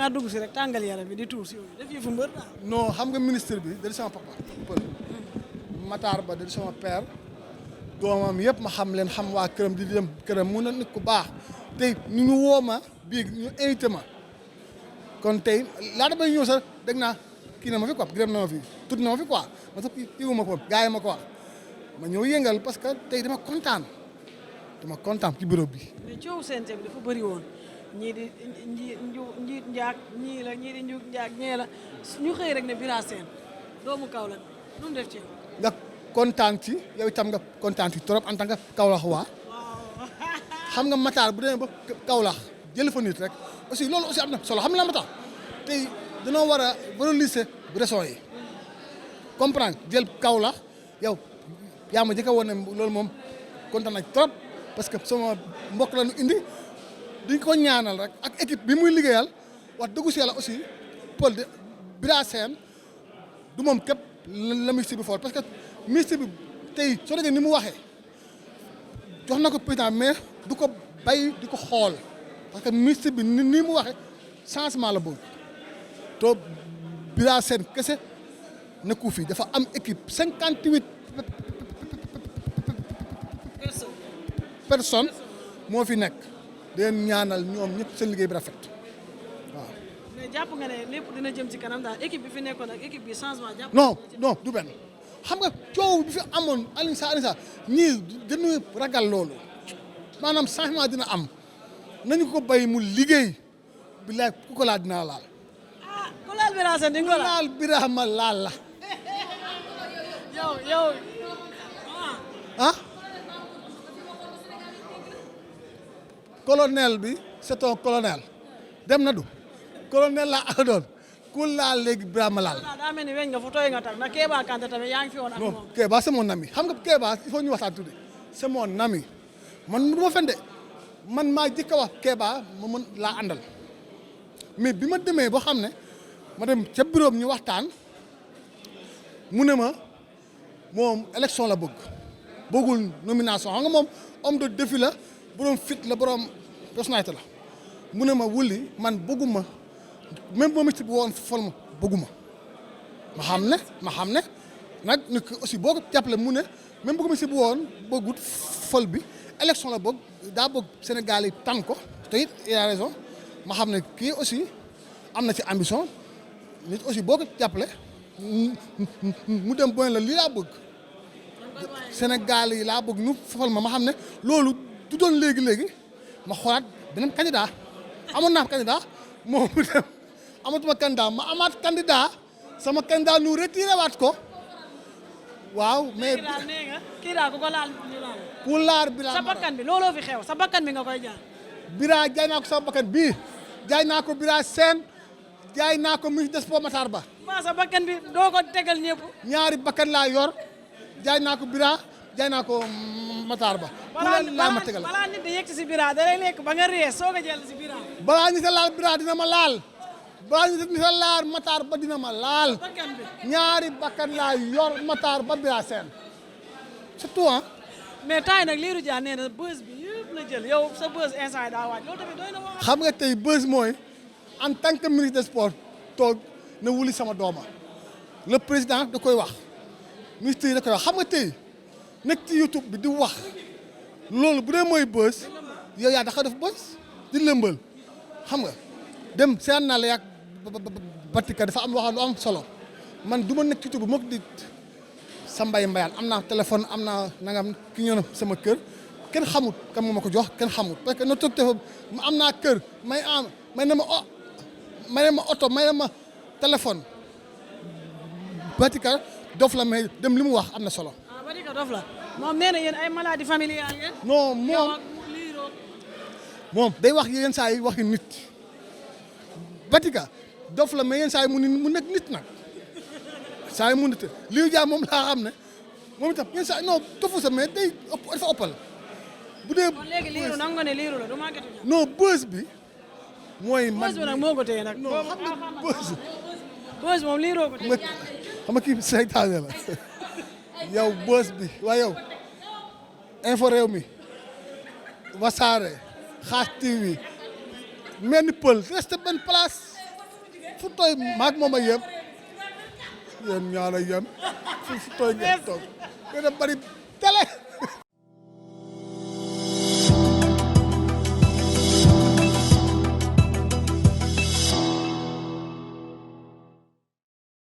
ngaa dugg si rek tàngal yaram bi di tuur si yooyu def yëfu mbër daal. non xam nga ministre bi da di sama papa pël Matar Ba da di sama père doomam yëpp ma xam leen xam waa këram di dem këram mu ne nit ku baax tey ñu woo ma bii ñu invité ma kon tey laata bay ñëw sax dégg naa kii na ma fi quoi gërëm na ma fi tudd na ma fi quoi ma sax kii ma ko gars yi ma ko wax ma ñëw yëngal parce que tey dama kontaan ci bureau bi. mais coow CNG bi dafa bëri woon ñii di njiit njaag ñii la ñii di njuug njaag ñee la ñu xëy rek ne Bira Sène doomu Kaolack nu mu def ci nga kontaan ci yow itam nga kontaan ci trop en tant que Kaolack waa xam nga Matar bu demee ba Kaolack jël fa nit rek aussi loolu aussi am na solo xam nga la ma tax tey dañoo war a valoriser régions yi comprendre jël Kaolack yow yaa ma jëkk a woon ne loolu moom kontaan nañ trop parce que sama mbokk la ñu indi duñ ko ñaanal rek ak équipe bi muy liggéeyal wax dëggu si yàlla aussi Paul de Bira Sène du moom képp la ministre bi fool parce que ministre bi tey soo déggee ni mu waxee jox na ko président mais du ko bay di ko xool parce que ministre bi ni mu waxee changement la bëgg to Bira Sène kese nekku fii dafa am équipe 58 personnes moo fi nekk di leen ñaanal ñoom ñëpp seen liggéey bi rafet waaw. mais jàpp nga ne lépp dina jëm ci kanam daal équipe bi fi nekkoon ak équipe bi changement jàpp. non du benn xam nga coow bi fi amoon Alioune Sarr ñii dañuy ragal loolu maanaam changement dina am nañu ko bay mu liggéey bilaay ku ko laal dinaa laal. ah ku laal Bira Sène di nga ko laal Bira ma laal la. yow ah. colonel bi c'est un colonel dem na du colonel laa ak doon ku laal léegi Birama laal. daa mel ni weñ nga fu tooy nga tax ndax Kéba Kanté tamit yaa ngi fi woon ak moom. non Kéba c'est mon ami xam nga Kéba il faut ñu waxtaan tuuti c'est mon ami man du ma fen de man maa jëkk a wax Kéba ma mën laa àndal mais bi ma demee boo xam ne ma dem ca bureau ñu waxtaan mu ne ma moom élection la bëggul nomination xam nga moom homme de défi la borom fit la borom personnalité la mu ne ma wulli man bëgguma même boo ma ci woon fol ma bëgguma ma xam ne nag nit ki aussi boo ko jàppale mu ne même bëgguma si bu woon bëggut fol bi élection la bëgg daa bëgg Sénégal yi tànn ko te it il a raison ma xam ne kii aussi am na ci ambition nit aussi boo ko jàppale mu dem boole la lii laa bëgg Sénégal yi laa bëgg ñu fol ma xam ne loolu du doon léegi ma xoolaat beneen candidat amoon naa candidat moom mu dem amatuma candidat ma amaat candidat sama candidat ñu retiré waat ko waaw mais kii daal ku ko laal ñu laal ku laar Bira sa bakkan bi looloo fi xew sa bakkan bi nga koy jaar Bira jaay naa ko sama bakkan bii jaay naa ko Bira Sène jaay naa ko ministre des sports Matar Ba maa sa bakkan bi doo ko tegal ñëpp ñaari bakkan laa yor jaay naa ko Bira jaay naa ko Matar Ba balaa nit di yegg si Bira da lay lekk ba nga ree soog a jël si Bira balaa nit a laal Bira dina ma laal balaa nit a laal Matar Ba dina ma laal ñaari bakkan laa yor Matar Ba Bira Sène c'est tout hein mais temps yi nag Lirou Diane nee na buzz bi yëpp la jël yow sa buzz instant yi daa waaj loolu tamit doy na wax xam nga tey buzz mooy en tant que ministre des sports toog na wuli sama dooma le président da koy wax ministre yi da koy wax xam nga tey nekk ci YouTube bi di wax loolu bu dee mooy buzz yow yaa dafa def buzz di lëmbal xam nga dem seen naa la yàgg Batika dafa am wax lu am solo man du ma nekk ci YouTube bi moo ko di sa mbayaan am naa téléphone am naa nangam ki ñëw na sama kër kenn xamut kan moo ma ko jox kenn xamut parce que no toog téléphone am naa kër may na ma oto may na ma téléphone Batika dof la mais dem li mu wax am na solo. Batika dof la moom nee na yéen ay maladie familiale ngeen. non moom day wax yenn saa yi waxi nit Batika dof la mais yenn saa yi mu nekk nit nag saa yi mu nit Lirou Diane moom laa xam ne moom itam yenn saa yi non dofu sa mais day dafa ëppal bu dee. kon léegi Lirou nangu nga ne Lirou la du màggatu non buzz bi mooy. buzz bi nag moo ko téye nag. non xam nga buzz. buzz moom Lirou ko téye. xam nga kii seytaane la yow buzz bi waaye yow info réew mi Wassare Xaas TV mel ni pël reste benn place fu tooy maag moom a yem yéen ñaar a yem fu tooy ngeen toog gën a bari